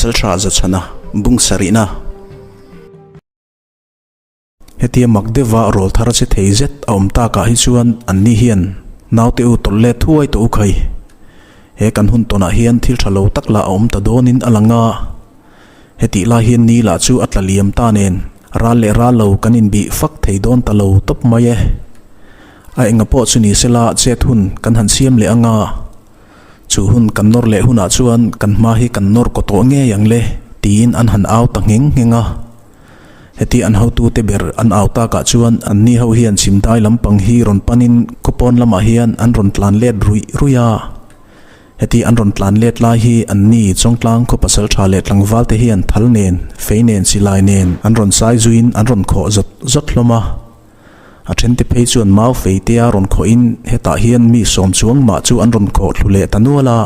Pasalṭha Zachhana bung sarihna. Hetia mak deuha rawlthar che thei zet a awm takah hi chuan anni hian naute u tawlh let thuai tawh u khai. He kan hun tawnah hian thil tha lo tak lah a awm ta dawnin a lang a. Hetih lai hian ni lah chu a tla liam ta nen ral leh ral lo kan inbih fak thei dawn ta lo tawp mai e. A enga pawh chu ni sela chet hun kan han siam leh anga. Chu hun kan nawr leh hunah chuan kan hma hi kan nawr kaw tawh ngei ang le tiin an han au ta ngheng ngheng a. Heti an hotute ber an au takah chuan anni ho hian chhimdai lampang hi rawn panin khawpawn lamah hian an rawn tlan let ruih ruih a. Heti an rawn tlan let lai hi anni Chawngtlang khaw pasal tha leh tlangval te hian thal nen, fei nen, silai nen an rawn sai zuiin an rawn khawh zawt zawt hlawm a. A thente phei chuan mau fei tea rawn khawhin hetah hian mi sawm chuang mah chu an rawn khawh thlu leh ta nual a.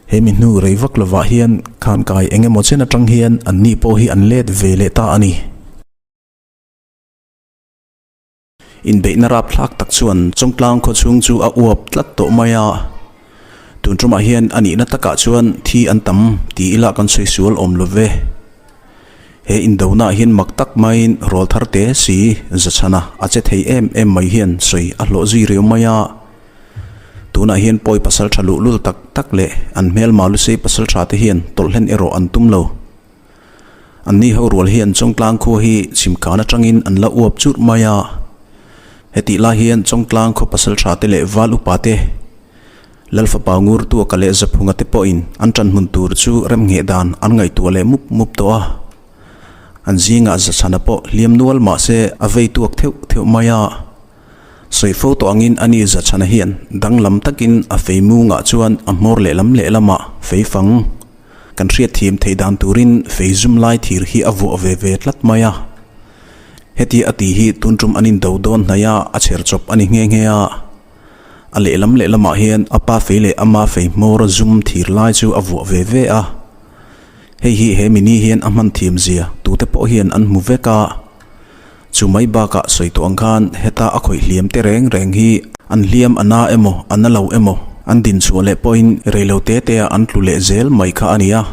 He mi hnu rei vak lovah hian khankai eng emaw chen atang hian anni pawh hi an let ve leh ta a ni. Inbeihna rapthlak tak chuan Chawngtlang khawchhung chu a uap tlat tawh mai a. Tun tumah hian a nihna takah chuan thi an tam ti ila kan sawi sual awm lo ve. He indona hian mak tak maiin rawl thar te si Zachhana a che thei em em mai hian sawi a hlawh zui riau mai a. Tunah hian pawi pasal tha luhlul tak tak leh an hmelma lusei pasal tha te hian tawlh hlen erawh an tum lo. Anni ho rual hian Chawngtlang khua hi chhimkan atangin an la uap churh mai a. Hetih lai hian Chawngtlang khaw pasal tha te leh val upa te, Lal fapa ngur tuaka leh Zaphunga te pawhin an tan hmun tur chu remngheh dan an ngaihtuah leh mup mup tawh a. An zingah Zachhana pawh hliam nual mah se a vei tuak theuh theuh mai a. Sawi fo tawh angin ani Zachhana hian danglam takin a fei mungah chuan a hmawr lehlam lehlamah fei fang kan hriatthiam theih dan turin fei zum lai thir hi a vuah ve ve tlat mai a. Heti a ti hi tun tum an indo dawn hnaih a, a chher chawp a ni nghe nghe a. A lehlam lehlamah hian a pa fei leh ama fei hmawr zum thir lai chu a vuah ve ve a. Hei hi he mini hian a hman thiam zia tute pawh hian an hmu vek a. Chu mai bakah sawi tawh ang khan heta a khawih hliam te reng reng hi an hliam a na emaw a na lo emaw an din chhuah leh pawhin reilo te te ah an tlu leh zel mai kha a ni a.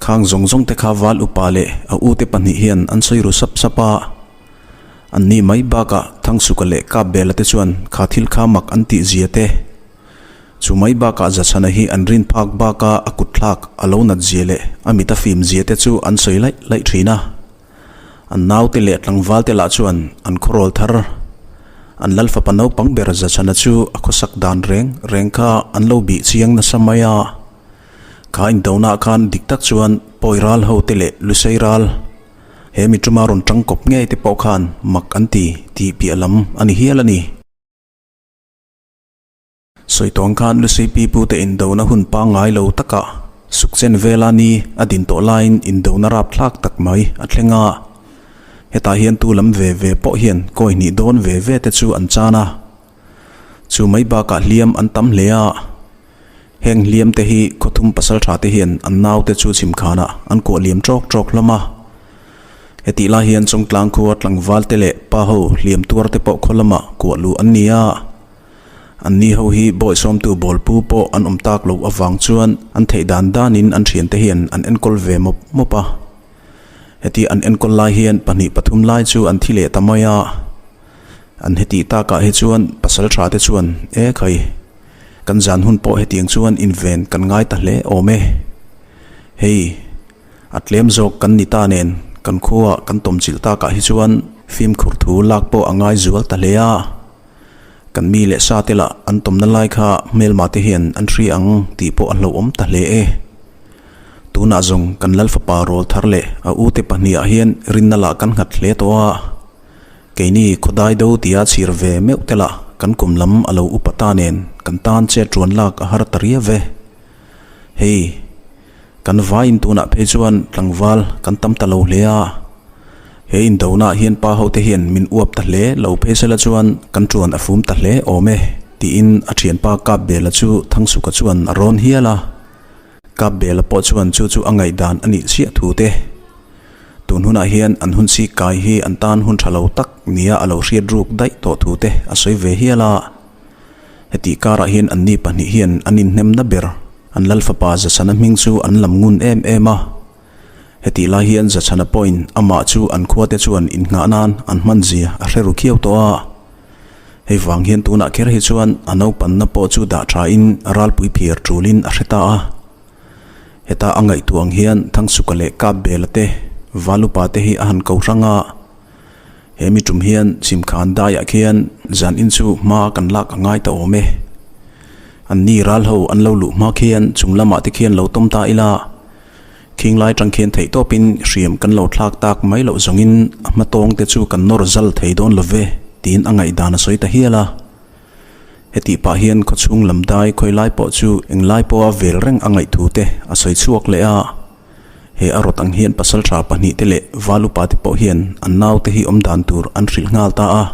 Khang zawng zawng te kha val upa leh a ute pahnih hian an sawi ru sap sap a. Anni mai bakah Thangsuka leh Kapbela te chuan kha thil kha mak an tih zia te. Chu mai bakah Zachhana hi an rin phak baka a kut thlak a lo nat zia leh a mit a fim zia te chu an sawi laih laih thin a. An naute leh tlangval te lah chuan an khawrawl thar. An lal fapa naupang ber Zachhana chu a khawsak dan reng reng kha an lo bih chiang nasa mai a. Kha indonah khan dik tak chuan Pawi ral ho te leh Lusei ral he mi tuma rawn tangkawp ngei te pawh khan mak an ti tih piah lam a ni hial a ni. Sawi tawng khan Lusei pipu te indona hun pangngai lo takah sukchen vela ni a din tawh laiin indona rapthlak tak mai a thleng a. Hetah hian tu lam ve ve pawh hian kawi hnih dawn ve ve te chu an chan a. Chu mai bakah hliam an tam hle a. Heng hliam te hi khawthum pasaltha te hian an naute chu chhimkhanah an kuah liam tawk tawk hlawm a. Hetih lai hian Chawngtlang khua tlangval te leh pa ho hliam tuar te pawh khaw lamah kuah luh an ni a. Anni ho hi bawihsawmtu bawlpu pawh an awm tak loh avang chuan an theih dan danin an thiante hian an enkawl ve mawp mawp a. Heti an enkawl lai hian pahnih pathum lai chu an thi leh ta mai a. An hetih takah hi chuan pasal tha te chuan e khai kan zan hun pawh hetiang chuan inven kan ngai ta hle awm e. Hei a tlem zawk kan ni ta nen kan khuaah kan tawmchilh takah hi chuan fimkhur thu lak pawh a ngai zual ta hle a. Kan mi leh sa te lah an tawmna lai kha hmelma te hian an hria ang tih pawh a hlauhawm ta hle e. Tunah zawng kan Lal fapa rawl thar leh a u te pahnih ah hian rinna lah kan nghat hle tawh a. Keini khawdai do tia chhir ve meuh te lah kan kum lam a lo upa ta nen kan tan che tuan lak a har ta riau ve. Hei, kan vaiin tunah phei chuan tlangval kan tam ta lo hle a. He indona hian pa hote hian min uap ta hle lo phei sela chuan kan tuan a fum ta hle awm e, tiin a thianpa Kapbela chu Thangsuka chuan a rawn hial a. Kapbela pawh chuan chu chu a ngaihdan a nih chiah thu te. Tun hunah hian an hun sik kai hi an tan hun tha lo tak nia a lo hriat ruk daih tawh thu te a sawi ve hial a. Hetih karah hian anni pahnih hian an inhnemna ber. An lal fapa Zachhana hming chu an lam ngun em em a. Hetih lai hian Zachhana pawhin amah chu an khuate chuan innghah nan an hman zia a hre ru khiau tawh a. Hei vang hian tunah kher hi chuan a naupanna pawh chu dah thain ralpui phiar tulin a hre ta a. Heta a ngaihtuah ang hian Thangsuka leh Kapbela te, Valupa te hi a han ko hrang a. He mi tum hian Chhimkhan daiah khian zan in chu hma kan lak a ngai ta awm e. An ni ral ho an lo luh hma khian chung lamah te khian lo tawm ta ila, khing lai tang khian theih tawpin hriam kan lo thlak tak mai loh zawngin a hma tawng te chu kan nawr zal thei dawn lo ve tiin a ngaihdan a sawi ta hial a. Hetih pah hian khawchhung lam dai khawi lai pawh chu englai pawha vel reng a ngaihthu te a sawi chhuak leh a. He a rawt ang hian pasaltha pahnihte leh val upate pawh hian an naute hi awm dan tur an hrilh nghal ta a.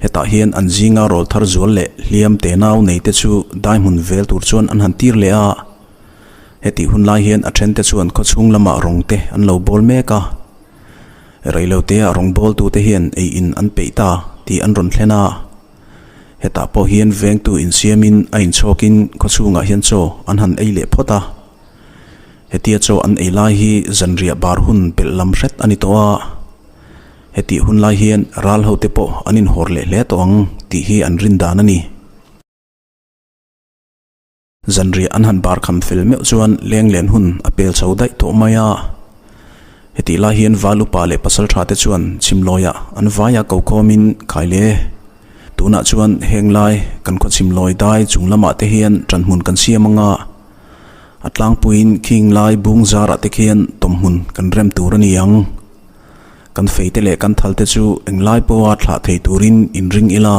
Hetah hian an zinga rawl thar zual leh hliam te nau neite chu dai hmun vel tur chuan an han tir leh a. Hetih hun lai hian a thente chuan khawchhung lamah rawng te an lo bawl mek a. Reilotea rawngbawltute hian ei in an peih ta tih an rawn thlen a. Hetah pawh hian vengtu insiamin a inchhawkin khawchhungah hian chaw an han ei leh phawt a. Hetia chaw an ei lai hi zanriah bar hun pelh lam hret a ni tawh a. Hetih hun lai hian ral hote pawh an inhawr leh hle tawh ang tih hi an rin dan a ni. Zanriah an han bar kham fel meuh chuan lenglen hun a pel chho daih tawh mai a. Hetih lai hian Val upa leh pasal tha te chuan chhimlawiah an vaia ko khawmin khai le. Tunah chuan heng lai kan khaw chhimlawi dai chung lamah te hian ṭanhmun kan siam ang a. A tlangpuiin khing lai bung zarah te khian tawmhmun kan rem tur a ni ang. Kan feite leh kan thalte chu englai pawha thlah thei turin inring ila.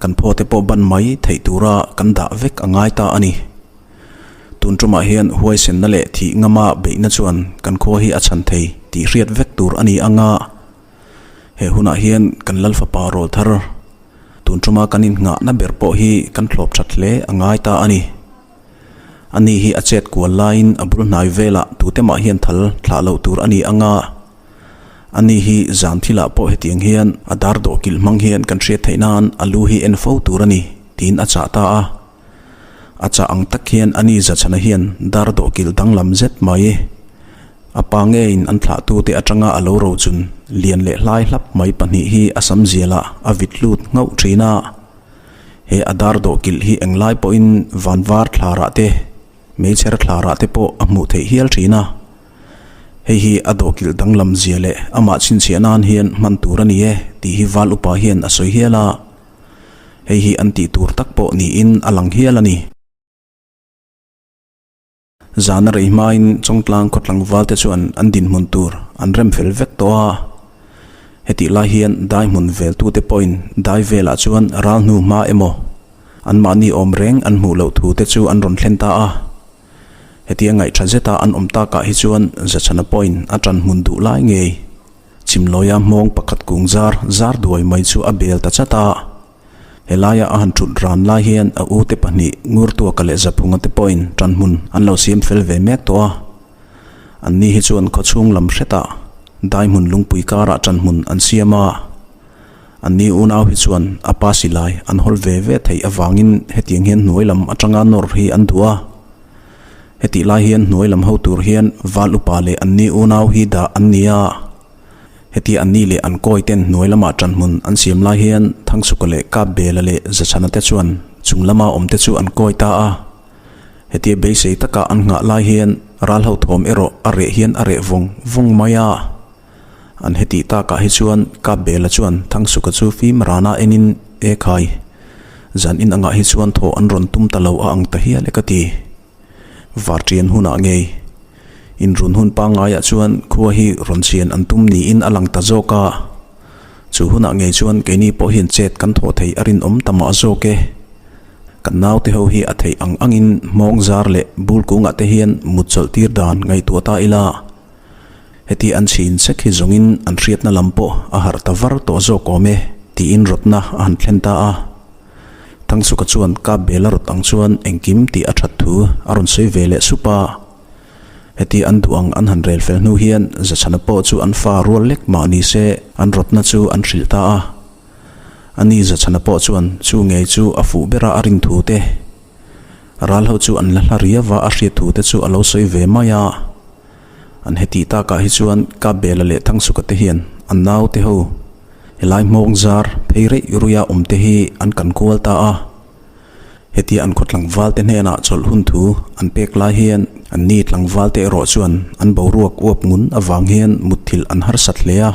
Kan phaw te pawh ban mai theih tura kan dah vek a ngai ta a ni. Tun tumah hian huaisenna leh thih ngama beihna chuan kan khua hi a chhan thei tih hriat vek tur a ni ang a. He hunah hian kan Lal fapa rawl thar tun tuma kan innghahna ber pawh hi kan thlawp that hle a ngai ta a ni. Ani hi a chet kual laiin a bul hnai velah tute mah hian thal thlah loh tur a ni ang a. Ani hi zan thilah pawh hetiang hian a dar dawhkilh hmang hian kan hriat theih nan a lu hi en fo tur a ni tiin a chah ta a. A chah ang tak hian ani Zachhana hian dar dawhkilh danglam zet mai. A pa ngeiin an thlahtute atanga a lo rochun lian leh hlai hlap mai pahnih hi a sam zialah a vit lut nghauh thin a. He a dar dawhkilh hi englai pawhin vanvar thlarah te, meichher thlarah te pawh a hmuh theih hial thin a. Hei hi a dawhkilh danglam zia leh amah chhinchhiah nan hian hman tur a ni e tih hi Val upa hian a sawi hial a. Hei hi an tih tur tak pawh niin a lang hial a ni. Zana rei hmain Chawngtlang khaw tlangval te chuan an dinhmun tur an rem fel vek tawh a. Hetih lai hian dai hmun vel tute pawhin dai velah chuan ral hnu hma emaw anmahni awm reng an hmuh loh thu te chu an rawn thlen ta a. Hetia ngaihṭha zeta an awm takah hi chuan Zachhana pawhin a ṭan hmun duh lai ngei. Chhimlawia hmawng pakhat kung zar zar duai mai chu a bel ta chat a. Helaia a han ṭhut ran lai hian a ute pahnih Ngurtuaka leh Zaphunga te pawhin ṭan hmun an lo siam fel ve mek tawh a. Anni hi chuan khawchhung lam hretah dai hmun lungpui karah ṭan hmun an siam a. Anni unau hi chuan a pa silai an hawl ve ve theih avangin hetiang hian hnuai lam atanga nawr hi an duh a. Hetih lai hian hnuai lam ho tur hian val upa leh anni unau hi dah an ni a. Hetia anni leh an kawi ten hnuai lamah ṭanhmun an siam lai hian Thangsuka leh Kapbela leh Zachhana te chuan chung lama awmte chu an kawi ta a. Hetia beisei taka an nghah lai hian ral ho thawm erawh a reh hian a reh vawng vawng mai a. An hetih takah hi chuan Kapbela chuan Thangsuka chu fim rana enin, E khai, zan in angah hi chuan thaw an rawn tum ta lo a ang ta hial e ka ti. Varṭian hunah ngei. Inrun hun pangngaiah chuan khua hi rawn chhian an tum niin a lang ta zawk a. Chu hunah ngei chuan keini pawh hian chet kan thawh theih a rinawm ta mah zawk e. Kan naute ho hi a theih ang angin hmawng zar leh bul kungah te hian mut chawlh tir dan ngaihtuah ta ila. Heti an chhin sek hi zawngin an hriatna lam pawh a harh ta var tawh zawk awm e, tiin rawtna a han thlen ta a. Thangsuka chuan kap bel a rawt ang chuan engkim tih a that thu a rawn sawi ve leh sup a. Heti an duh ang an han rel fel hnu hian Zachhana pawh chu an fa rual lek mah ni se an rawtna chu an hrilh ta a. Ani Zachhana pawh chuan chu ngei chu a fuh bera a rin thu te. Ral ho chu an la hla riau va, a hriat thu te chu a lo sawi ve mai a. An heti takah hi chuan Kapbela leh Thangsuka te hian an naute ho helai hmawng zar phei reih ruia awm te hi an kan kual ta a. Hetia an khaw tlangval te hnenah chawlh hun thu an pek lai hian an ni tlangval te erawh chuan an boruak uap ngun avang hian mutthilh an harsat hle a.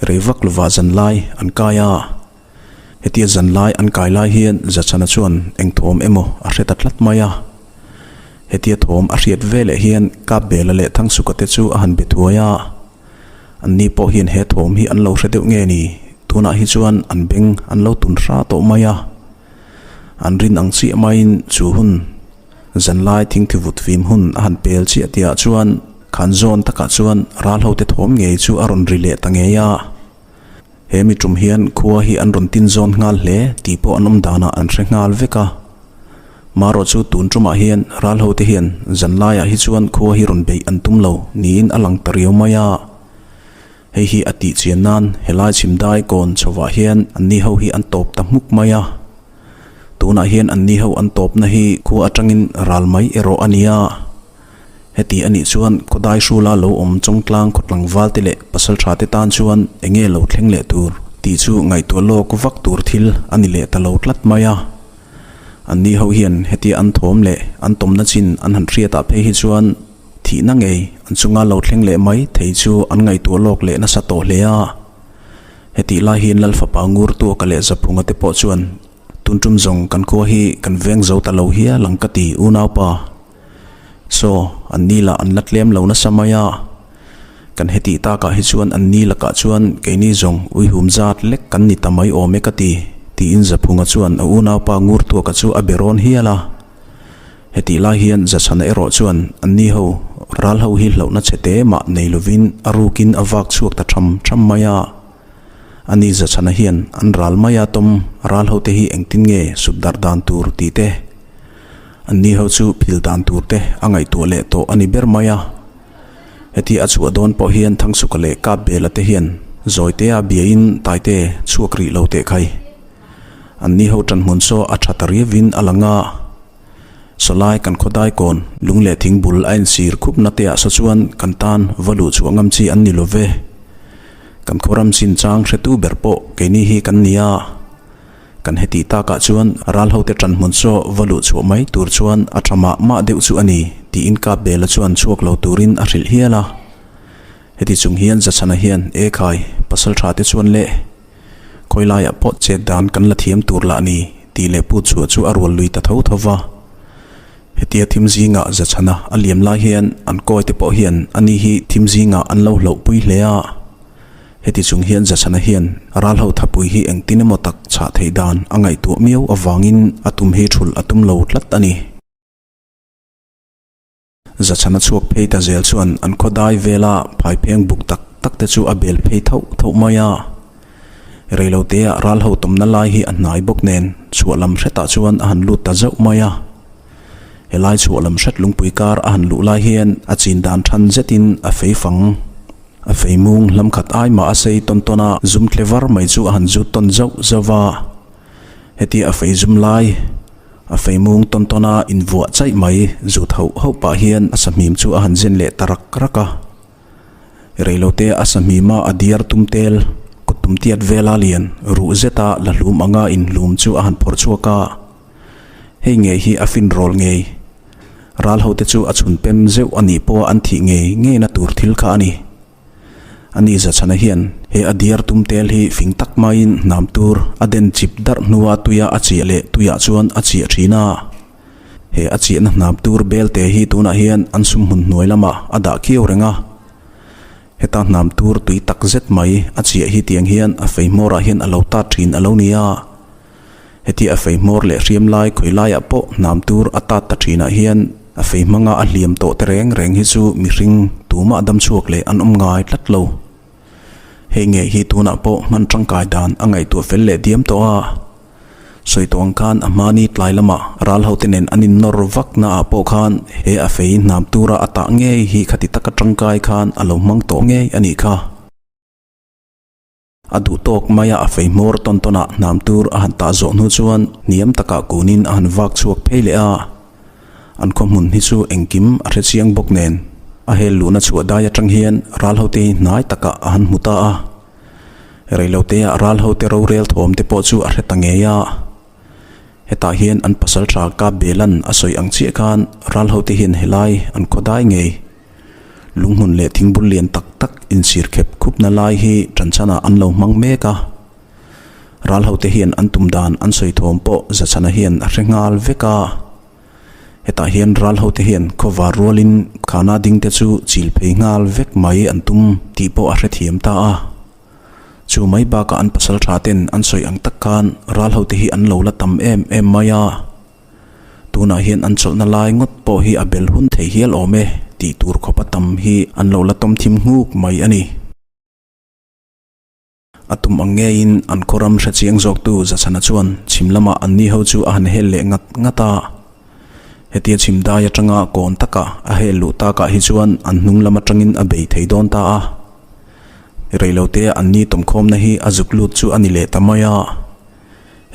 Rei vak lovah zanlai an kai a. Hetia zanlai an kai lai hian Zachana chuan eng thawm emaw a hre ta tlat mai a. Hetia thawm a hriat veleh hian Kapbela leh Thangsuka te chu a han be thuai a. Anni pawh hian he thawm hi an lo hre deuh nge ni? Tunah hi chuan an beng an lo tun hra tawh mai a. An rin ang chiah maiin chu hun zanlai thingthi vut fim hun a han pel chiah tihah chuan khan zawn takah chuan ral hote thawm ngei chu a rawn ri leh ta ngei a. He mi tum hian khua hi an rawn tin zawn nghal hle tih pawh an awm danah an hre nghal vek a. Marawh chu tun tumah hian ral hote hian zan laiah hi chuan khua hi rawn beih an tum lo niin a lang ta riau mai a. Hei hi a tih chian nan helai chhim dai kawn chhovah hian anni ho hi an tawp ta hmuk mai a. Tunah hian anni ho an tawpna hi khua atangin ral mai erawh a ni a. Heti a nih chuan khawdai hrula lo awm Chawngtlang khaw tlangval te leh pasaltha te tan chuan eng nge lo thleng leh tur tih chu ngaihtuah lawk vak tur thil a ni leh ta lo tlat mai a. Anni ho hian hetia an thawm leh an tawmna chin an han hriatah phei hi chuan thihna ngei an chunga lo thleng leh mai thei chu an ngaihtuah lawk leh nasa tawh hle a. Hetih lai hian Lal fapa Ngurtuaka leh Zaphunga te pawh chuan tun tum zawng kan khua hi kan veng zo ta lo hial ang ka ti unaupa. Saw, an ni lah an la tlem lo nasa mai a. Kan hetih takah hi chuan an ni lakah chuan keini zawng uihum zat lek kan ni ta mai awm e ka ti, tiin Zaphunga chuan a unaupa Ngurtuaka chu a be rawn hial a. Hetih lai hian Zachhana erawh chuan an ni ho ral ho hi hlauhna chhe te mah nei lovin a rukin a vak chhuak ta tham tham mai a. Ani Zachhana hian an ral mai a tawm ral ho te hi engtin nge sut darh dan tur tih te Anni ho chu phil dan tur te a ngaihtuah leh tawh a ni ber mai a. Heti a chhuah dawn pawh hian Thangsuka leh Kapbela te hian Zawitea biain Taite chhuak rih lo teh khai. Anni ho ṭanhmun saw a ṭha ta riavin a lang a. Sawlai kan khawdai kawn lung leh thing bul a insir khupna te ah saw chuan kan tan va luh chhuah ngam chi an ni lo ve. Kan khawram chinchang hretu ber pawh keini hi kan ni a. Kan hetih takah chuan ral hote ṭanhmun saw va luh chhuah mai tur chuan a ṭha mah mah deuh chu a ni, tiin Kapbela chuan chhuak lo turin a hrilh hial a. Heti chung hian Zachhana hian, E khai, pasal ṭha te chuan le, khawi laiah pawh chet dan kan la thiam tur lah ni, tih leh put chhuah chu a rual lui ta tho tho va. Hetia thim zingah Zachhana a liam lai hian an kawi te pawh hian ani hi thim zingah an lo hlauhpui hle a. Heti chung hian Zachhana hian ral ho thapui hi engtin emaw tak chhah theih dan a ngaihtuah miau avangin a tum hi thulh a tum lo tlat a ni. Zachhana chhuak phei ta zel chuan an khaw dai vela phaipheng buk tak tak te chu a bel phei thauh thauh mai a. Reiloteah ral ho tawmna lai hi a hnai bawk nen chhuah lam hretah chuan a han lut ta zauh mai a. Helai chhuah lam hret lungpui kar a han luh lai hian a chin dan than zetin a fei fang. A fei mung hlam khat ai mah a sei tawn tawn a, zum tle var mai chu a han zut tawn zauh zauh va. Hetia a fei zum lai, a fei mung tawn tawn a invuah chaih mai zut hauh hauh pah hian a sahmim chu a han zen leh ta rak rak a. Reilote a sahmim a a diar tum tel, kut tum tiat vela lian ruh zeta la hlum anga inhlum chu a han phawrh chhuak a. Hei ngei hi a fin rawl ngei. Ral hote chu a chhun pem zeuh a nih pawha an thih ngei ngeina tur thil kha a ni. Ani Zachhana hian he a diar tum tel hi fing tak maiin hnam tur a den chip darh hnua tuia a chiah leh tuiah chuan a chiah thin a. He a chiahna hnam tur belte hi tunah hian an sumhmun hnuai lamah a dah khiau reng a. Heta hnam tur tui tak zet mai a chiah hi tiang hian a fei hmawrah hian a lo tat thin a lo ni a. Heti a fei hmawr leh hriam lai khawi laiah pawh hnam tur a tat ta thinah hian a fei hmanga a hliam tawh te reng reng hi chu mihring tumah dam chhuak leh an awm ngai tlat lo. Hei ngei hi tunah pawh hman tangkai dan a ngaihtuah fel leh diam tawh a. Sawi tawh ang khan a hmani tlai lamah ral hote nen an innawr vak naah pawh khan he a fei hnam tura a tah ngei hi khati taka tangkai khan a lo hmang tawh ngei a nih kha. A duh tawk maia a fei hmawr tawn tawnah hnam tur a han tah zawh hnu chuan hniam takah kunin a han vak chhuak phei leh a. An khaw hmun hi chu engkim a hre chiang bawk nen a hel luhna chhuah dai atang hian ral hote hi hnai takah a han hmu ta a. Reiloteah ral hote rorel thawm te pawh chu a hre ta ngei a. Hetah hian an pasal tha Kap Belan a sawi ang chiah khan ral hote hian helai an khaw dai ngei. Lunghmun leh thingbul lian tak tak insir khep khupna lai hi ṭanchhanah an lo hmang mek a. Ral hote hian an tum dan an sawi thawm pawh Zachhana hian a hre nghal vek a. Hetah hian ral hote hian khawvar rualin khana dingte chu chil phei nghal vek mai an tum tih pawh a hrethiam ta a. Chu mai bakah an pasal tha ten an sawi ang tak khan ral hote hi an lo la tam em em mai a. Tunah hian an chawlhna lai ngawt pawh hi a bel hun thei hial awm e tih tur khawpa tam hi an lo la tawm thim nghuk mai a ni. A tum ang ngeiin an khawram hre chiang zawktu Zachhana chuan chhim lamah anni ho chu a han hel leh ngat ngat a. Hetia chhim dai atanga kawn taka a hel luh takah hi chuan an hnung lam atangin a bei thei dawn ta a. Reilotea anni tawmkhawmna hi a zuk lut chu a ni leh ta mai a.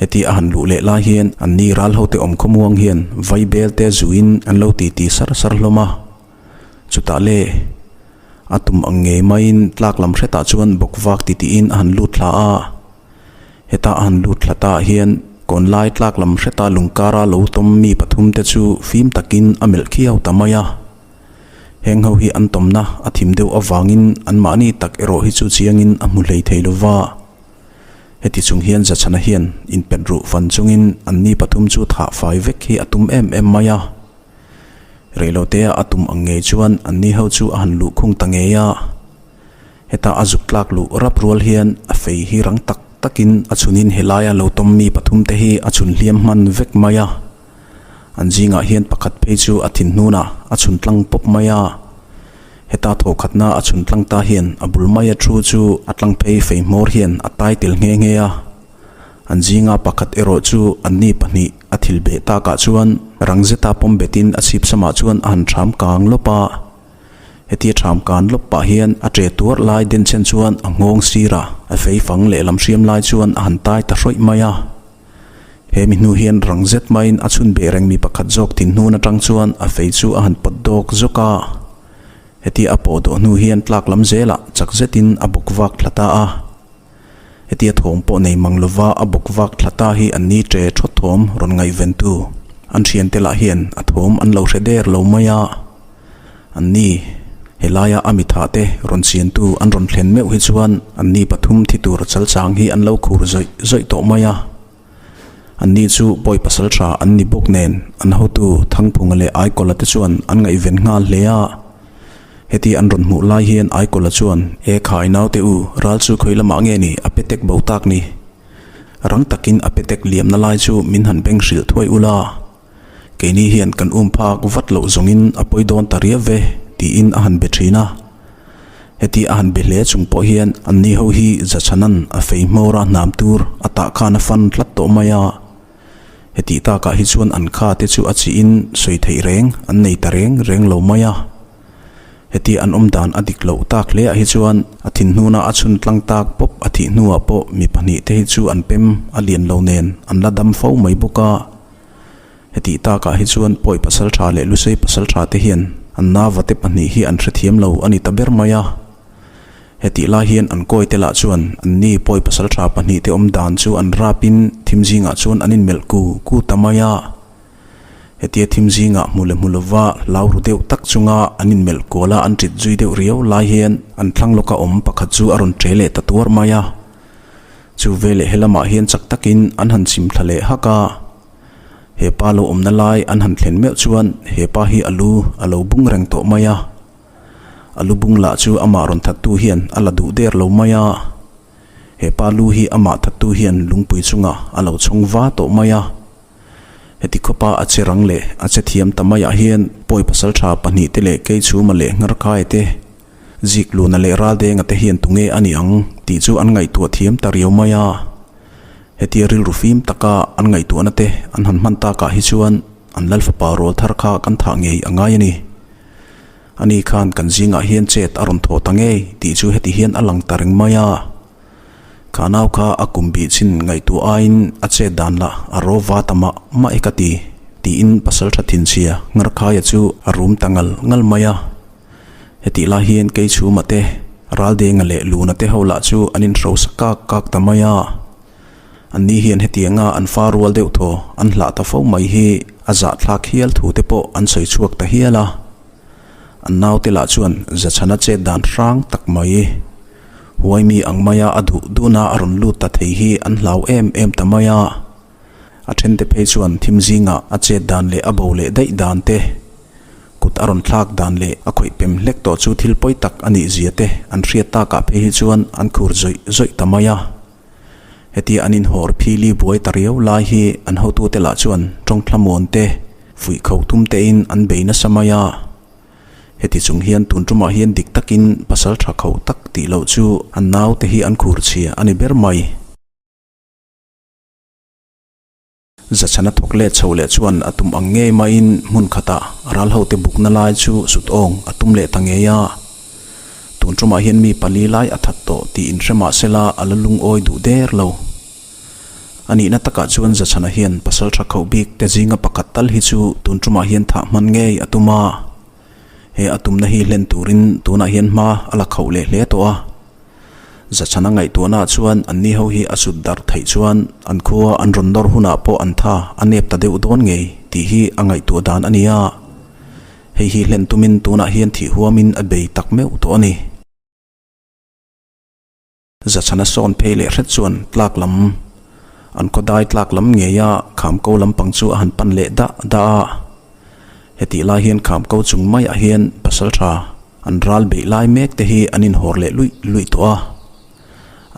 Heti a han luh leh lai hian anni ral hote awm khawmuang hian vai bel te zuin an lo ti ti sar sar hlawm a. Chutah le, a tum ang ngei maiin tlak lam hretah chuan bawk vak ti tiin a han lut thla a. Heta a han lut thla ta hian kawnlai tlak lam hreta lungkara lo tawm mi pathum te chu fim takin a melh khiau ta mai a. Heng ho hi an tawmna a thim deuh avangin anmahni tak erawh hi chu chiangin a hmu hlei thei lova. Heti chung hian Zachhana hian inpet ruh fan chungin anni pathum chu thah fai vek hi a tum em em mai a. Reilotea a tum ang ngei chuan anni ho chu a han luh khung ta ngei a. Heta a zuk tlak luh rap rual hian a fei hi rang tak takin a chhunin helaia lo tawm mi pathum te hi a chhun hliam hman vek mai a. An zingah hian pakhat phei chu a thin hnunah a chhun tlang pawp mai a. Heta thawkhatna a chhun tlang ta hian a bul maia thu chu a tlang phei fei hmawr hian a tai tel nghe nghe a. An zinga pakhat erawh chu anni pahnih a thil beh takah chuan rang zeta pawm betin a chhip samah chuan a han ṭham kang lawp a. Hetia ṭham kan lawp pah hian a ṭe tuarh lai denchhen chuan a nghawng sirah a fei fang lehlam hriam lai chuan a han tai ta hrawih mai a. He mi hnu hian rang zet maiin a chhun beh reng mi pakhat zawk thin hnun atang chuan a fei chu a han pawt dawk zawk a. Hetia a pawh dawh hnu hian tlak lam zelah chak zetin a bawk vak thla ta a. Hetia thawm pawh nei mang lova a bawk vak thla ta hi an ni ṭe thawt thawm rawn ngaihventu an thiante lah hian a thawm an lo hre der lo mai a. An ni, helaia a mitha te rawn chiantu an rawn thlen meuh hi chuan an ni pathum thi tur chalchang hi an lo khur zawih zawih tawh mai a. An ni chu pawi pasal tha an ni bawk nen an hotu Thangphunga leh Aikawla te chuan an ngaihven nghal hle a. Heti an rawn hmuh lai hian Aikawla chuan, E khai naute u, ral chu khawi lamah nge ni a petek bo tak ni? Rang takin a petek liamna lai chu min han beng hrilh thuai ula. Keini hian kan um phak vat loh zawngin a pawi dawn ta riau ve, tiin a han be thin a. Heti a han be hle chung pawh hian anni ho hi Zachhanan a fei hmawra hnam tur a tah khan a fan tlat tawh mai a. Heti takah hi chuan an kha te chu a chiin sawi theih reng an nei ta reng reng lo mai a. Heti an awm dan a dik loh tak hleah hi chuan a thin hnuna a chhun tlang tak pawp a thih hnuah pawh mi pahnih te hi chu an pem a lian lo nen an la dam fo mai bawk a. Hetih takah hi chuan pawi pasal tha leh lusei pasal tha te hian an nava te pahnih hi an hrethiam lo a ni ta ber mai a. Hetih lai hian an kawi te lah chuan anni pawi pasal tha pahnih te awm dan chu an rapin thim zingah chuan an inmelh ku ku ta mai a. Hetia thim zingah hmu leh hmu lova hlau ru deuh tak chunga an inmelh kual a an ṭit zui deuh riau lai hian an thlang lawka awm pakhat chu a rawn ṭe leh ta tuar mai a. Chu veleh helamah hian chak takin an han chim thla leh hak a. He pa lo awmna lai an han thlen meuh chuan he pa hi a lu a lo bung reng tawh mai a. A lu bung lah chu amah rawn thattu hian a la duh der lo mai a. He pa lu hi amah thattu hian lungpui chungah a lo chhawng va tawh mai a. Heti khawpa a che rang leh a che thiam ta maiah hian pawi pasal tha pahnih te leh Keichhuma leh Ngharkhaia te Zikluna leh Raldenga te hian tunge a ni ang tih chu an ngaihtuah thiam ta riau mai a. Hetia rilru fim taka an ngaihtuahna te an han hman takah hi chuan an Lalfapa rawl thar kha kan thah ngei a ngai a ni. Ani khan kan zingah hian chet a rawn thaw ta ngei tih chu heti hian a lang ta reng mai a. Kha nau kha a kum bih chin ngaihtuah aiin a chet dan lah a ro va ta mah mah e ka ti, tiin pasaltha thinchhia Ngarkhaia chu a rum ta ngal ngal mai a. Hetih lai hian Keichhuma te, Raldenga leh Luna te ho lah chu an inhrosa kak kak ta mai a. Anni hian hetianga an fa rual deuh thaw an hlah ta fo mai hi a zahthlak hial thu te pawh an sawi chhuak ta hial a. An naute lah chuan Zachhana chet dan hrang tak mai. Huaimi ang maia a duh duhna a rawn lut ta thei hi an hlau em em ta mai a. A thente phei chuan thim zingah a chet dan leh a bo leh daih dan te, kut a rawn thlak dan leh a khawih pem hlek tawh chu thil pawi tak a nih zia te an hriat takah phei hi chuan an khur zawih zawih ta mai a. Hetia an inhawr phili buai ta riau lai hi an hotute lah chuan tawngthlamuan te, fuih kho tum tein an bei nasa mai a. Heti chung hian tun tumah hian dik takin pasal tha kho tak tih loh chu an naute hi an khur chhia a ni ber mai. Zachhana thawk let chho leh chuan a tum ang ngei maiin hmun khatah ral hote bukna lai chu sut awng a tum leh ta ngei a. Tun tumah hian mi pali lai a that tawh tih inhre mah sela a la lungawi duh der lo. A nihna takah chuan Zachhana hian pasal tha khauh bik te zinga pakhat tal hi chu tun tumah hian thah hman ngei a tum a. He a tumna hi hlen turin tunah hian hma a la khauh leh hle tawh a. Zachhana ngaihtuahnaah chuan anni ho hi a sut darh theih chuan an khua an rawn nawr hunah pawh an tha a nep ta deuh dawn ngei tih hi a ngaihtuah dan a ni a. Hei hi hlen tumin tunah hian thih huamin a bei tak meuh tawh a ni. Zachhana sawn phei leh hret chuan tlak lam, an khawdai tlak lam ngeia Khamko lampang chu a han pan leh dah dah a. Hetih lai hian Khamko chung maiah hian pasaltha an ral beih lai mek te hi an inhawr leh luih luih tawh a.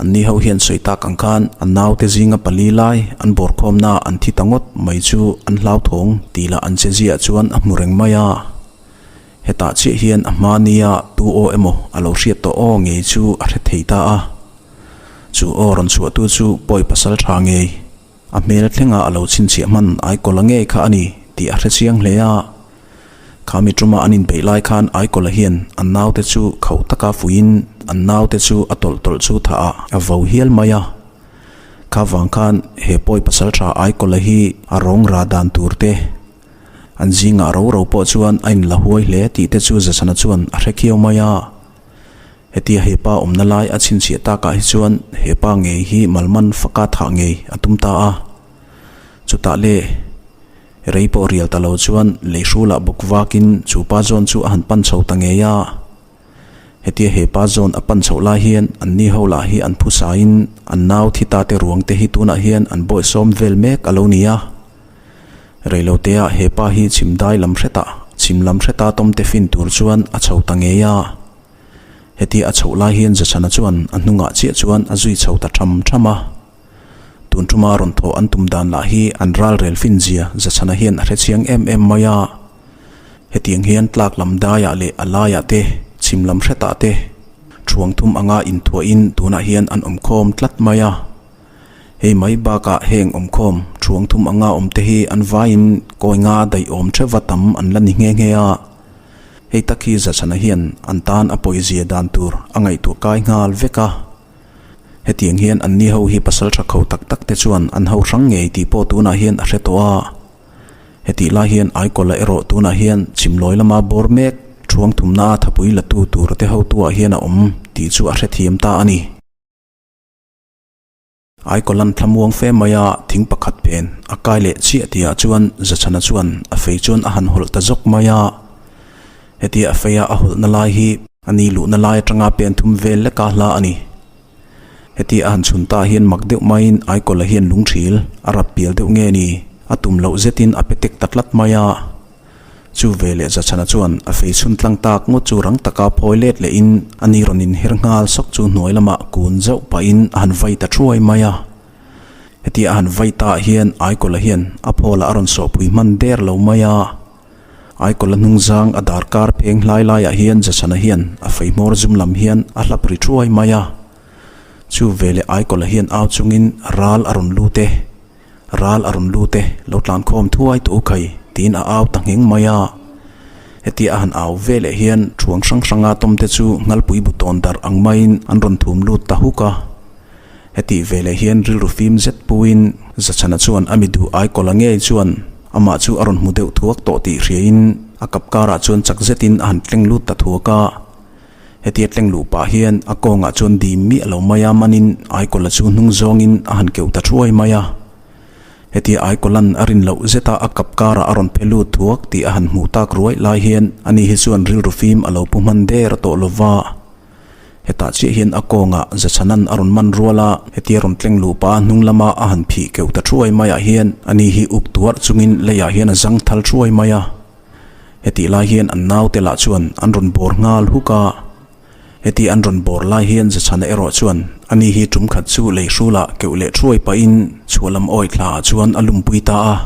Anni ho hian sawi tak ang khan an naute zinga pali lai an bawrkhawmna an thi ta ngawt mai chu an hlauthawng tih lah an che ziah chuan a hmu reng mai a. Hetah chiah hian a hma nia tu aw emaw a lo hriat tawh aw ngei chu a hre thei ta a. Chu aw rawn chhuahtu chu pawi pasal tha ngei, a hmel thlenga a lo chhinchhiah hman Aikawla ngei kha a ni tih a hre chiang hle a. Khami tuma an inbeih lai khan Aikawla hian an naute chu khauh taka fuiin an naute chu a tawlh tawlh chu thah ah a vo hial mai a. Kha vang khan he pawi pasal tha Aikawla hi a rawng ra dan tur te, An zingah ro ro pawh chuan a inla huai hle tih te chu Zachhana chuan a hre khiau mai a. Hetia he pa awmna lai a chhinchhiah takah hi chuan he pa ngei hi malman faka thah ngei a tum ta a. Chutah le rei pawh rial ta lo chuan lei hrulah bawk vakin chu pa zawn chu a han pan chho ta ngei a. Hetia he pa zawn a pan chhoh lai hian an ni ho lah hi an phusain an nau thi ta te ruang te hi tunah hian an bawihsawm vel mek a lo ni a. Reiloteah he pa hi chhim dai lam hretah chhim lam hreta tawmte fin tur chuan a chho ta ngei a. Hetia a chhoh lai hian Zachhana chuan a hnungah chiah chuan a zui chho ta tham tham a. Tun tuma rawn thawh an tum dan lah hi an ralrel fin zia Zachhana hian a hrechiang em em mai a. Hetiang hian tlak lam daiah leh a laiah te, chhim lam hretah te thuang thum anga inthuahin tunah hian an awmkhawm tlat mai a. Hei mai bakah heng awmkhawm thuang thum anga awm te hi an vaiin kawi nga daih awm theuva tam an la ni nghe nghe a. Hei tak hi Zachhana hian an tan a pawizia dan tur a ngaihtuah kai nghal vek a. Hetiang hian anni ho hi pasal tha kho tak tak te chuan an ho hrang ngei tih pawh tunah hian a hre tawh a. Hetih lai hian Aikawla erawh tunah hian chhimlawi lama bawr mek thuang thumna a thapui la tu tur te hotuah hian a awm tih chu a hrethiam ta a ni. Aikawlan thlamuang fe maia thing pakhat phen a kai leh chiah tihah chuan Zachhana chuan a fei chuan a han hawlh ta zawk mai a. Hetia a feia a hawlhna lai hi a ni luhna lai atanga pen thum vel leka hla a ni. Hetia a han chhun ta hian mak deuh maiin Aikawla hian lungthil a rap pial deuh nge ni a tum loh zetin a pe tek ta tlat mai a. Chu veleh Zachhana chuan a fei chhun tlang tak ngawt chu rang taka phawi let lehin a ni rawn inher nghal sawk chu hnuai lamah kun zauh pahin a han vai ta thuai mai a. Hetia a han vai ta hian Aikawla hian a phawlah a rawn sawhpui hman der lo mai a. Aikawla hnungzang a darkar pheng hlai laiah hian Zachhana hian a fei hmawr zum lam hian a hlap ri thuai mai a. Chu veleh Aikawla hian au chungin ral a rawn lut e. Ral a rawn lut e, lo tlan khawm thuai tawh u khai, tiin a au ta ngheng mai a. Hetia a han au ve leh hian thuang hrang hranga tawmte chu nghalpui bu tawn darh ang maiin an rawn thum lut ta huk a. Hetih veleh hian rilru fim zet puiin Zachhana chuan a mi duh Aikawla ngei chuan amah chu a rawn hmu deuh thuak tawh tih hriain a kap karah chuan chak zetin a han tleng lut ta thuak a. Hetia tleng luh pah hian a kawngah chuan dim miah lo mai a manin Aikawla chu hnung zawngin a han keuh ta thuai mai a. Hetia Aikawla'n a rin loh zeta a kap karah a rawn phe lut thuak tih a han hmuh tak ruai lai hian ani hi chuan rilru fim a lo pu hman der tawh lova. Hetah chiah hian a kawngah Zachhanan a rawn man rual a, hetia rawn tleng luh pah a hnung lama a han phih keuh ta thuai maiah hian ani hi uk tuarh chungin leiah hian a zang thal thuai mai a. Hetih lai hian an naute lah chuan an rawn bawr nghal huk a. Heti an rawn bawr lai hian Zachhana erawh chuan ani hi tum khat chu lei hrulah keuh leh thuai pahin chhuah lam awi thla ah chuan a lumpui ta a.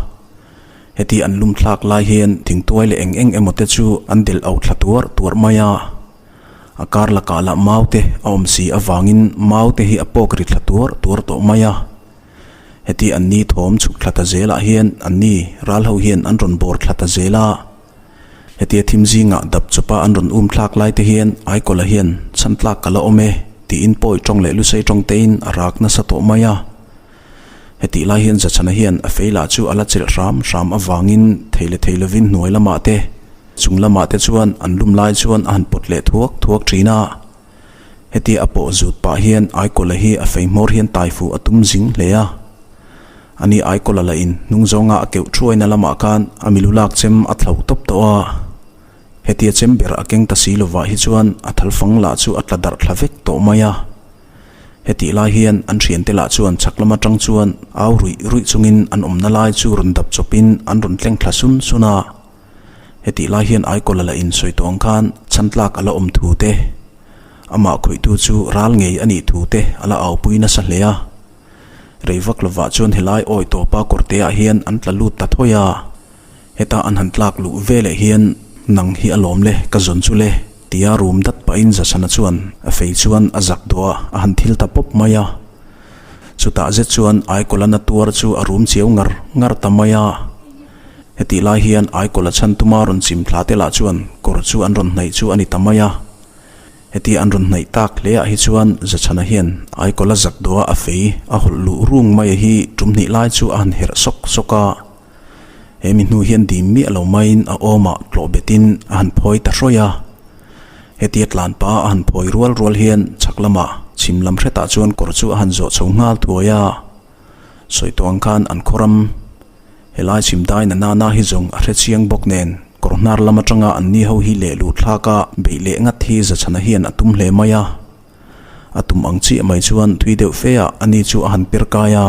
Heti an lum thlak lai hian thingtuai leh eng eng emaw te chu an delh auh thla tuarh tuarh mai a. A kar lakah lah mau te a awm si avangin mau te hi a pawk ri thla tuar tuar tawh mai a. Heti an ni thawm chhuk thla ta zelah hian an ni ral ho hian an rawn bawr thla ta zel a. Hetia thim zingah dap chawpa an rawn um thlak lai te hian Aikawla hian chhan tlak ka la awm e tiin pawi tawng leh lusei tawng tein a rak nasa tawh mai a. Hetih lai hian Zachhana hian a fei lah chu a la chelh hram hram avangin thei leh thei lovin hnuai lamah te, chung lamah te chuan an lum lai chuan a han pawt leh thuak thuak thin a. Hetia a pawh zut pah hian Aikawla hi a fei hmawr hian tai fuh a tum zing hle a. Ani Aikawla lah in hnung zawnga a keuh thuaina lamah khan a milu lak chem a thlo tawp tawh a. Hetia chem ber a keng ta si lovah hi chuan a thalfang lah chu a tla darh thla vek tawh mai a. Hetih lai hian an thiante lah chuan chhak lam atang chuan au ruih ruih chungin an awmna lai chu rawn dap chawpin an rawn tleng thla sun sun a. Hetih lai hian Aikawla lah insawi tawh ang khan chhan tlak a la awm thu te, amah khawihtu chu ral ngei a nih thu te a la aupui nasa hle a. Rei vak lovah chuan helai awi tawpa kawrte ah hian an tla lut ta thawi a. Heta an han tlak luh veleh hian nang hi a lawm le ka zawn chu le tia rum dat pahin Zasana chuan a fei chuan a zak duah a, a han thil ta pawp mai a. Chutah zet chuan Aikawla na tuar chu a rum chiau ngar ngar ta mai a. Hetih lai hian Aikawla chhan tuma rawn chim thla te lah chuan kawr chu an rawn hnaih chu a ni ta mai a. Hetia an rawn hnaih tak hle ah hi chuan Zachhana hian Aikawla zak duah a fei a hawlh luh rung mai a hi tum hnih lai chu a han herh sawk sawk a. He mi hnu hian dim miah lo maiin a awmah tlawh betin a han phawi ta hrawih a. Hetia tlan pa a han phawi rual rual hian chhak lamah chhim lam hretah chuan kawr chu a han zawh chho nghal thuai a. Sawi tawh ang khan an khawram helai chhim dai na nana hi zawng a hre chiang bawk nen kawr hnar lam atanga an ni ho hi leh luh thlak a beih leh ngat hi Zachhana hian a tum hle mai a. A tum ang chiah mai chuan thui deuh fe ah ani chu a han per kai a.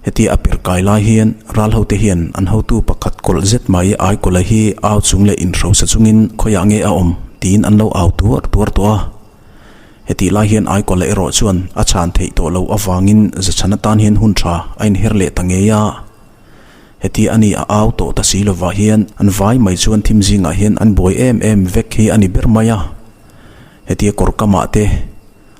Hetia a per kai lai hian ral hote hian an hotu pakhat kawlh zet mai Aikawla hi au chung leh inhrosa chungin khawiah nge a awm tiin an lo au tuar tuar tawh a. Hetih lai hian Aikawla erawh chuan a chhan theih tawh loh avangin Zachhan atan hian hun tha a inher leh ta ngei a. Hetia ani a au tawh ta si lovah hian an vai mai chuan thim zingah hian an buai em em vek hi a ni ber mai a. Hetia kawr kamah te,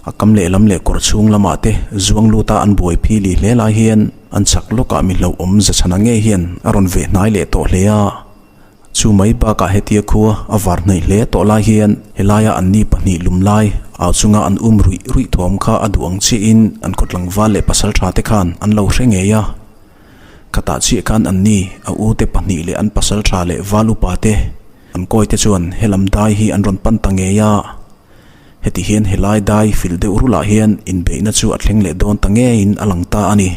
a kam lehlam leh kawr chhung lamah te zuang luta an buai phili hle lai hian an chak lawkah mi hlauhawm Zachhana ngei hian a rawn veh hnai leh tawh hle a. Chu mai bakah hetia khua a var hnaih hle tawh lai hian helaia anni pahnih lum lai au chunga an um ruih ruih thawm kha a duh ang chiahin an khaw tlangval leh pasal tha te khan an lo hre ngei a. Khatah chiah khan anni a u te pahnih leh an pasal tha leh val upa te an kawi te chuan helam dai hi an rawn pan ta ngei a. Heti hian helai dai fil deuh rulah hian inbeihna chu a thleng leh dawn ta ngeiin a lang ta a ni.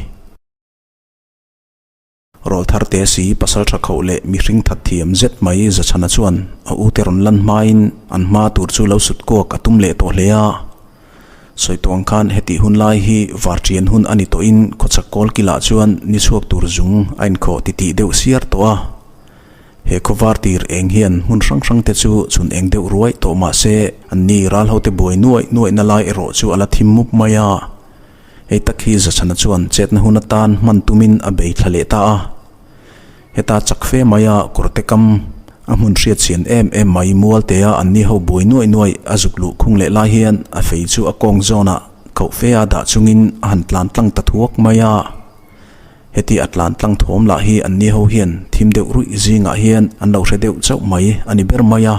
Rawlthar te si pasal tha khauh leh mihring that thiam zet mai Zachhana chuan a ute rawn lan hmain an hma tur chu lo sut kuak a tum leh tawh hle a. Sawi tawh ang khan hetih hun lai hi varṭian hun a ni tawhin khawchhak kawl kilah chuan ni chhuak tur zung a inkhawh titih deuh siar tawh a. He khawvar tir eng hian hmun hrang hrang te chu chhun eng deuh ruai tawh mah se anni ral hote buai nuaih nuaihna lai erawh chu a la thim mup mai a. Hei tak hi Zachhana chuan chetna hun atan hman tumin a bei thla leh ta a. Heta chak fe maia kawrte kam a hmun hriat chian em em mai Mualtea anni ho buai nuaih nuaih a zuk luh khung leh lai hian a fei chu a kawng zawnah khauh fe a dah chungin a han tlan tlang ta thuak mai a. Heti a tlan tlang thawm lah hi anni ho hian thim deuh ruih zingah hian an lo hre deuh chauh mai a ni ber mai a.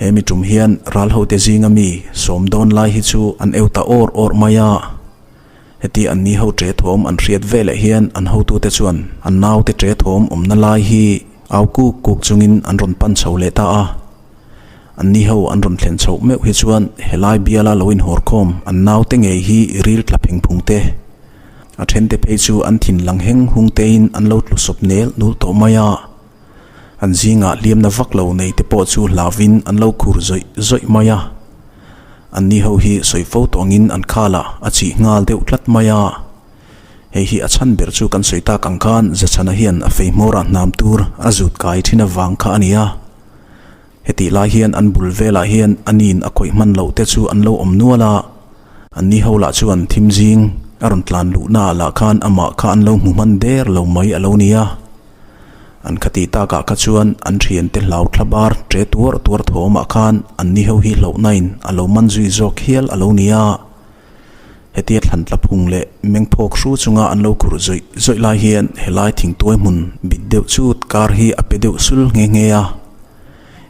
He mi tum hian ral hote zinga mi sawm dawn lai hi chu an eu ta awr awr mai a. Heti anni ho ṭe thawm an hriat veleh hian an hotute chuan an naute ṭe thawm awmna lai hi au kuk kuk chungin an rawn pan chho leh ta a. Anni ho an rawn thlen chhoh meuh hi chuan helai biala lo inhawr khawm an naute ngei hi ril tla pheng phung te, a thente phei chu an thin lang heng hung tein an lo tlu sawp nel nul tawh mai a. An zingah hliamna vak lo nei te pawh chu hlauvin an lo khur zawih zawih mai a. Anni ho hi sawi fo tawngin an khalah a chih nghal deuh tlat mai a. Hei hi a chhan ber chu kan sawi tak ang khan Zachhana hian a fei hmawrah hnam tur a zut kai thin avang kha a ni a. Hetih lai hian an bul velah hian a nin a khawih hman loh te chu an lo awm nual a, anni ho lah chuan thim zing a rawn tlan luhnaah lah khan amah kha an lo hmu hman der lo mai a lo ni a. An khatih takah kha chuan an thiante hlau thla bar ṭe tuar tuar thawmah khan anni ho hi hlauhnain a lo man zui zawk hial a lo ni a. Hetia thlan tla phung leh meng phawk hru chunga an lo khurh zawih zawih lai hian helai thingtuai hmun bit deuh chut kar hi a pe deuh sul nghe nghe a.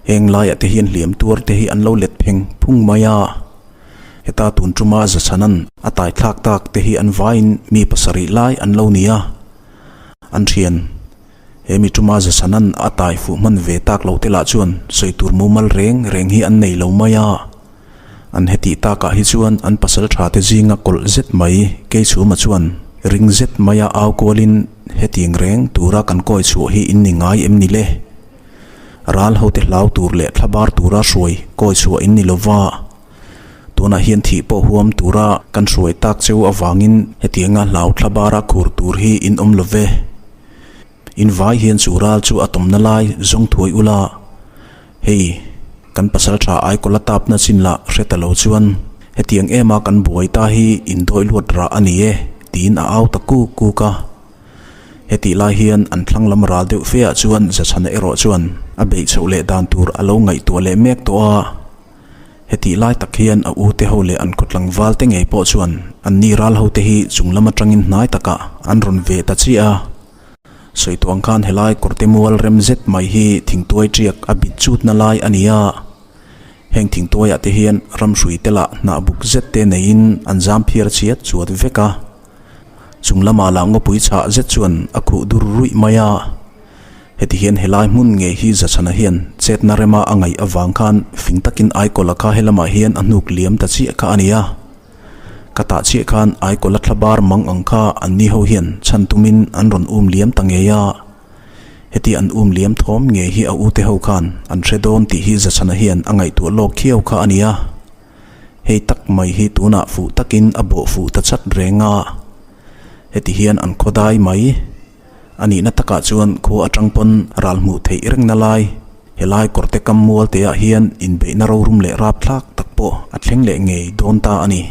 Heng laiah te hian hliam tuar te hi an lo let pheng phung mai a. Heta tun tuma Zachhanan a tai thlak tak te hi an vaiin mi pasarih lai an lo ni a. An thian, he mi tuma Zachhanan a tai fuh hman ve tak loh te lah chuan sawi tur mumal reng reng hi an nei lo mai a. An hetih takah hi chuan an pasal tha te zinga kawlh zet mai Keichhuma chuan ring zet maia au kualin hetiang reng tura kan kawi chhuah hi in ni ngai em ni le? Ral hote hlau tur leh thlabar tura hruai kawi chhuah in ni lova, tunah hian thih pawh huam tura kan hruai tak cheu avangin hetianga hlau thlabara khur tur hi in awm love. In vai hian chu ral chu a tawmna lai zawng thuai ula, Hei, kan pasal tha Aikawla tapna chin lah hre ta lo chuan hetiang ema kan buai ta hi indawi luat rah a ni e, tiin a au ta kuk kuk a. Hetih lai hian an thlang lam ral deuh fe ah chuan Zachhana erawh chuan a beih chhoh leh dan tur a lo ngaihtuah leh mek tawh a. Hetih lai tak hian a ute ho leh an khawtlangval te ngei pawh chuan anni ral ho te hi chung lam atangin hnai takah an rawn ve ta chiah a. Sawi tuang khan helai kawrte mual rem zet mai hi thingtuai tiak a bit chutna lai a ni a. Heng thingtuaiah te hian ramhrui te lah hnah buk zet te neiin an zam phiar chhiat chuat vek a. Chung lamah lah ngawpui chhah zet chuan a khuh dur ruih mai a. Heti hian helai hmun ngei hi Zachhana hian chetna rema a ngaih avang khan fing takin Aikawla kha helamah hian a hnuk liam ta chiah kha a ni a. Ka tah chiah khan Aikawla thla bar mang ang kha an ni ho hian chhan tumin an rawn um liam ta ngei a. Heti an um liam thawm ngei hi a ute ho khan an hre dawn tih hi Zachhana hian a ngaihtuah lawk khiau kha a ni a. Hei tak mai hi tunah fuh takin a bawh fuh ta chat reng a. Heti hian an khawdai mai. A nihna takah chuan khua atang pawn ral hmuh theih rengna lai, helai kawrte kam mual te ah hian inbeihna rorum leh rapthlak tak pawh a thleng leh ngei dawn ta a ni.